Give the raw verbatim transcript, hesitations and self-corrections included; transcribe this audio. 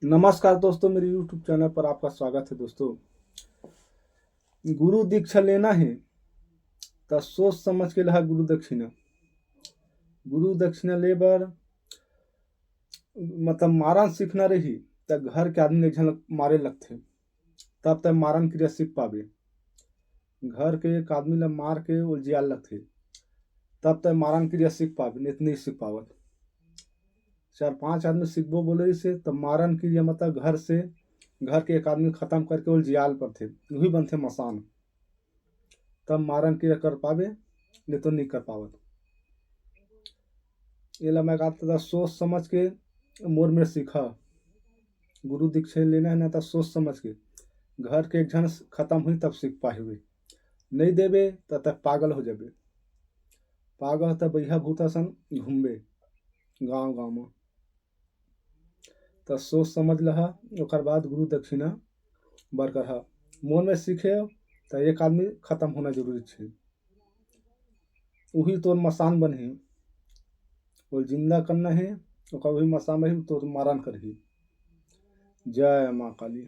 नमस्कार दोस्तों, मेरे YouTube चैनल पर आपका स्वागत है। दोस्तों, गुरु दीक्षा लेना है त सोच समझ के लहा गुरु दक्षिणा। गुरु दक्षिणा ले बर मतलब मारन सीखना रही त घर के आदमी एक झन मारे लगथे, तब तक मारन क्रिया सीख पाबे। घर के एक आदमी ला मार के उलझियाल लगथे, तब तक मारन क्रिया सीख पाबे, नहीं तो नहीं सीख पावत। चार पांच आदमी सीखबो बोले से, तब मारन क्रिया मतलब घर से, घर के एक आदमी खत्म करके उलझियाल पड़थे, वही बनथे मसान। तब मारन क्रिया कर पाबे, नहीं तो नहीं कर पावत। एला मैं कहता था, सोच समझ के मोर में सीखा। गुरु दीक्षा लेना है ना, तो सोच समझ के। घर के एक झन खत्म हुई, तब सीख पाए हुए। नहीं देबे, तब तक पागल हो जाबे। पागल त बइहा भूता सन घूमबे गांव गांव में। त सोच समझ लहा, ओकर बाद गुरु दक्षिणा बर करहा। मोर में सीखे त एक आदमी खत्म होना जरूरी छे। उही तोर मसान बनही, वो जिंदा करना है, ओकर उही मसान बनही, तोर मारन करही। जय माँ काली।